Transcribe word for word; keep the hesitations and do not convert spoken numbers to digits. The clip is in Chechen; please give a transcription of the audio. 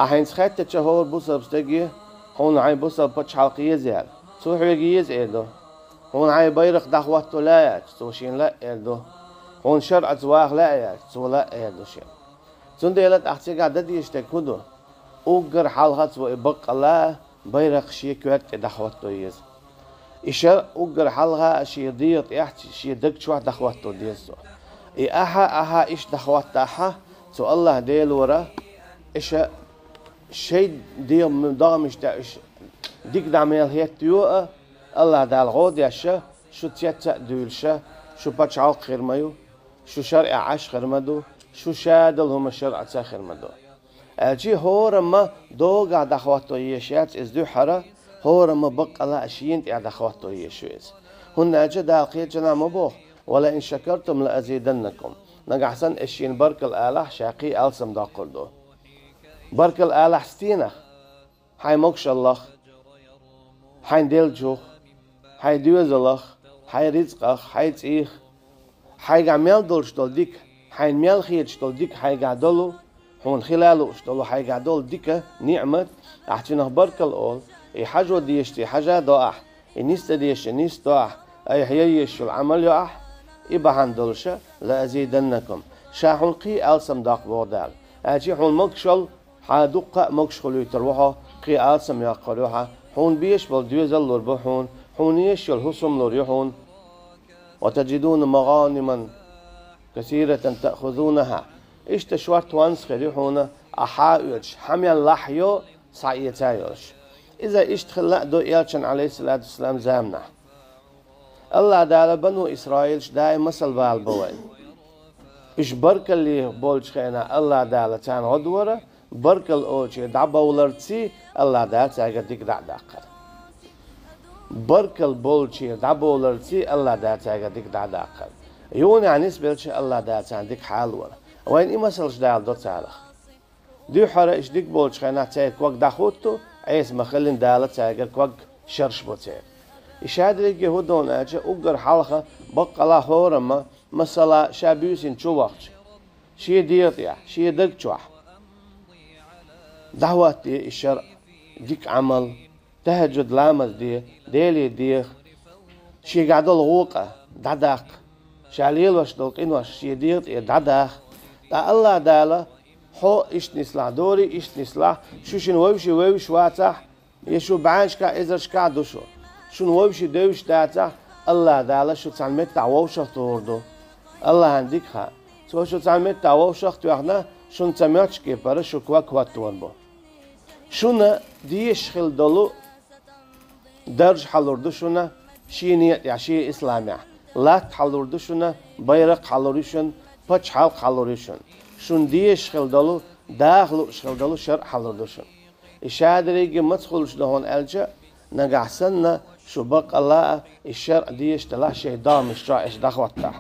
Ахь хӀинца хаьттича хӀора бусалба стаге, хьуна хьайн бусалба пачхьалкх еза аьлла, цо хьоьга еза эр ду. Хьуна хьайн байракх дӀахӀотто лаьий аьлча, цо шена лаьа эр ду. Хьуна шарӀаца ваха лаьий аьлча, цо лаьа эр ду шена. Цундела тӀаккха цигахь дан дезаш дерг хӀун ду? Уггар хьалха цо и баккъалла а байракх шен коьрта тӀе дӀахӀотто еза. И шарӀ уггар хьалха а шен дегӀа тӀехь, шен даг чохь дӀахӀотто деза цо. И ахьа, ахьа иштта дӀахӀоттахь, цу АллахӀ-Делора, и ша шайн дегӀа догӀмаш тӀехь уьш дика дӀа мел хӀоттайо а, АллахӀ-Дала гӀо деш а, шу цец а дуьйлуш а, шу пачхьалкх хир ма ю, шу шарӀехь Ӏаш хир ма ду, шу шадолу хӀума шарӀаца хир ма ду. Аьлча хӀораммо догахь дӀахӀотто езаш яц иза дуьххьара, хӀораммо баккъалла а шена тӀехь дӀахӀотто езаш ю иза. ХӀунда аьлча Дала кхечанхьа ма боху: «Ва ла ин шакартум ла азиданнакум». Нагахь санна ас шена баркалла алахь, ша кхин а алсам доккхур ду. Баркалла алахь стенах? Хьайн могушаллах, хьайн деллачух, хьайн доьзалах, хьайн рицкъах, хьайн цӀийх, хьайгахь мел долуш долу дика, хьайна мел хеташ долу дика хьайгахь долу, хьуна хила лууш долу хьайгахь долу дика, ниӀмат, ахь цуьнах баркалла олу, и хьажо дезаш цӀе хьажа а до ахь, и нисдан дезаш цӀе нисдо ахь, айхьа ян езаш йолу Ӏамал йо ахь, и бахьана долуша, ла азиданнакум, ша хьуна кхин а алсам доккху боху Дала, аьлча хьуна могушалла, хьан дуккха а могуш хуьлуьйтур ву хьо, кхин а алсам йоккхур ю хьан, хьуна безаш болу доьзал лур бу хьуна, хьуна езаш йолу хӀусам лур ю хьуна. «Ва таджидуна магӀанима касиратан таъхузунаха». Иштта шорта хӀонс хир ю хьуна, ахь хьан оьцуш, хьан мел лахь йо, схьаэца а йолуш. Иза иштта хилла а ду элчан, Ӏалайхиссалату вассалам, заманахь. АллахӀ-Дала бану Исраилаш даим масал бала бо вайна. Уьш баркалле болчу хенахь АллахӀ-Дала царна гӀо дора, баркалла олучуьра дӀабовларций АллахӀ-Дала цаьргара дика дӀа а даккхара. Баркалла болчуьра дӀабовларций АллахӀ-Дала цаьргара дика дӀа а даккхара. Юханехь нисбелча АллахӀ-Дала царна дика хьалора. Вайна и масалш даладо царах. Дуьххьара иштта дика болчу хенахь церан ког дӀахӀутту, Ӏеса ма-хиллина Дала цаьргара ког шарш бо церан. И шадерриге хӀун ду аьлча, уггар хьалха баккъалла хӀораммо, масала, ша буьйсанна чу вахча, шен дегӀа тӀехь, шен даг чохь дӀахӀоттае и шарӀ, дика Ӏамал, тахӀаджуд ламаз де, Деле деха, шегахь долу гӀо-кх дӀадаккха, ша лелош долу къинош шен дегӀа тӀера дӀадаха. Ткъа АллахӀ-Дала: «Хьо иштта нислахь, дори иштта нислахь, шу шуна вевший вевзаш вацахь, я шу бӀеннашкахь, эзаршкахь ду шу. Шуна вевший девзаш дацахь, АллахӀ-Дала шу цхьана меттехь вовшах тухур ду». АллахӀан дика хаьа. Цо шу цхьана меттехь вовшах а тоьхна, шуна ца моьттучу кепара шу ког хӀоттор бу. Шуна дезаш хила долу дарж хьалур ду шуна, шен некъа тӀехь, шен исламехь. Латта хьалур ду шуна, байракх хьалур ю шуна, пачхьалкх хьалур ю шуна. Шуна дезаш хила долу, даха лууш хила долу шарӀ хьалур ду шуна. И шадерриге маца хуьлуш ду хьуна аьлча, нагахь санна шу баккъалла а и шарӀ дезаш делахь шайн догӀмаш чохь аш дӀахӀоттахь.